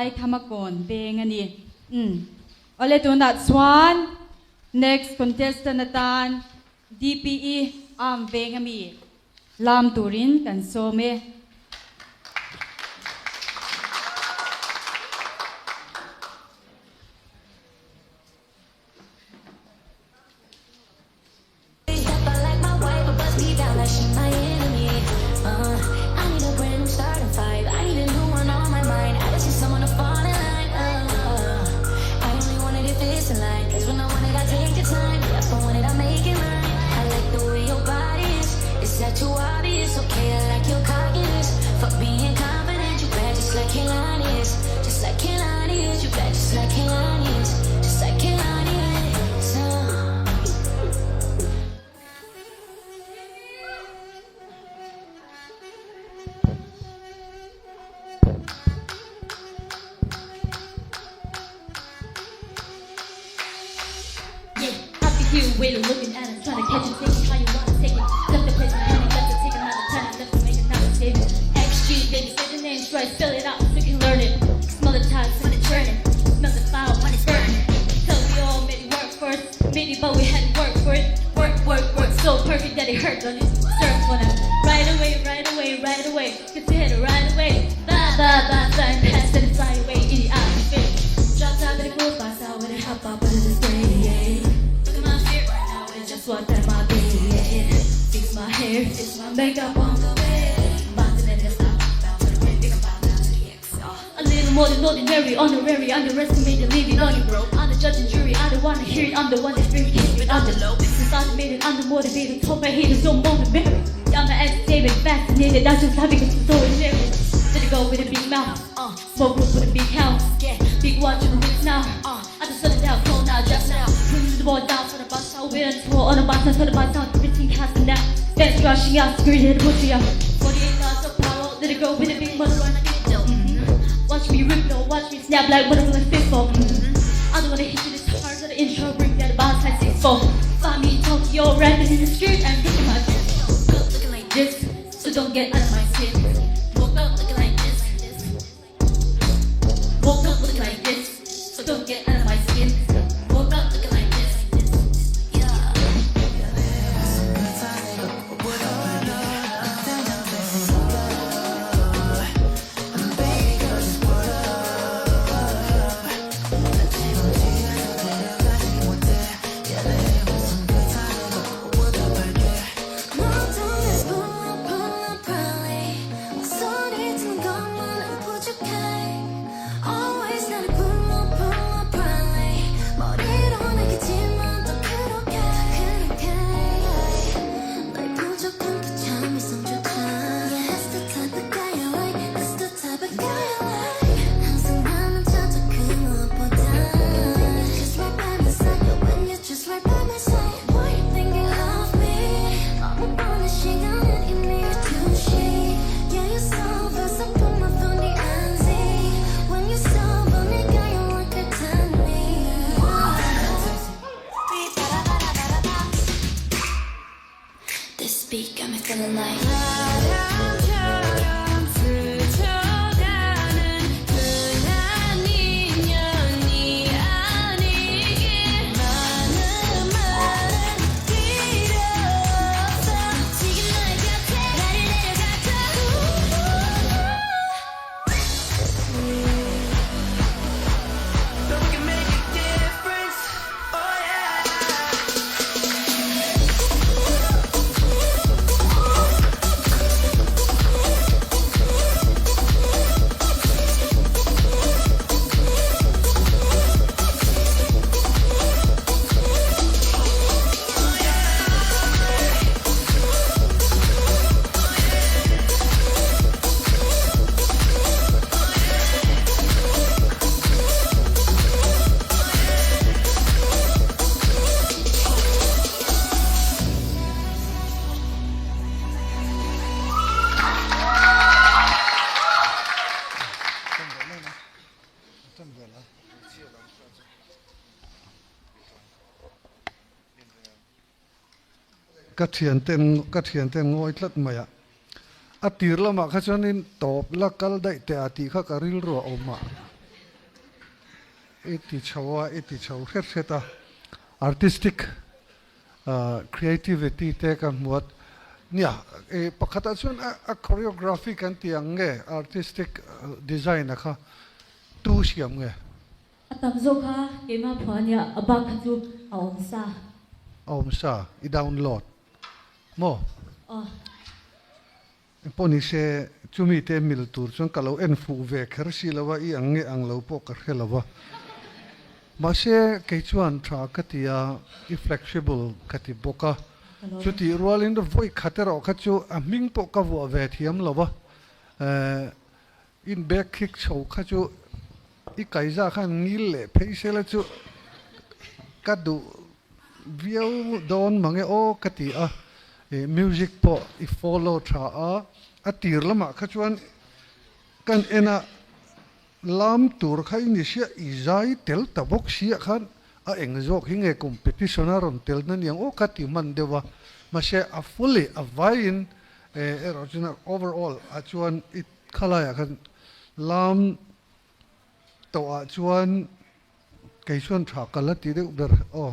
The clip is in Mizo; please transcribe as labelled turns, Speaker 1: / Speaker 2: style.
Speaker 1: Aikhama kawn veng a ni. Umm. Awle tunah chuan next contestant atan DPE arm veng a mi lam turin kan sawm e.
Speaker 2: Ka thianten ka thianten ngawi tlat mai a, a tir lamah kha chuanin tawp la kal daih teh a tih kha ka rilru a awm a. I ti chho a, i ti chho hret hret a. Artistic creativity te ka hmu a. Nia, i pakhatah chuan a choreography kan tih ang nge artistic design a kha tu siam nge?
Speaker 3: A tam zawk kha keimah phuah a nia, a bak kha chu a awm sa.
Speaker 2: A awm sa, i download maw?
Speaker 3: Aw.
Speaker 2: Engpawh ni se, chumi te mil tur chuan ka lo en fuh ve kher si lo a, i ang nge ang lo pawh ka hre lo va. Mahse, kei chuan tha ka ti a, i flexible ka ti bawk a. Chutih rualin vawi khat erawh kha chu a hming pawh ka vuah ve thiam lo va. In bag khik chho kha chu i kaiza khan ngil leh phei sela chu ka duh viau dawn mang e aw ka ti a, music pawh i follow tha a, a tir lamah kha chuan kan en a lam tur kha i ni sia i zai tel ta bawk sia khan a eng zawk hi nge competition a rawn tel na niang aw ka ti hman deuh a, mahse a fully a vaiin erawh chuan overall ah chuan i Khalaiah khan lam tawhah chuan kei chuan tha ka la ti deuh ber aw.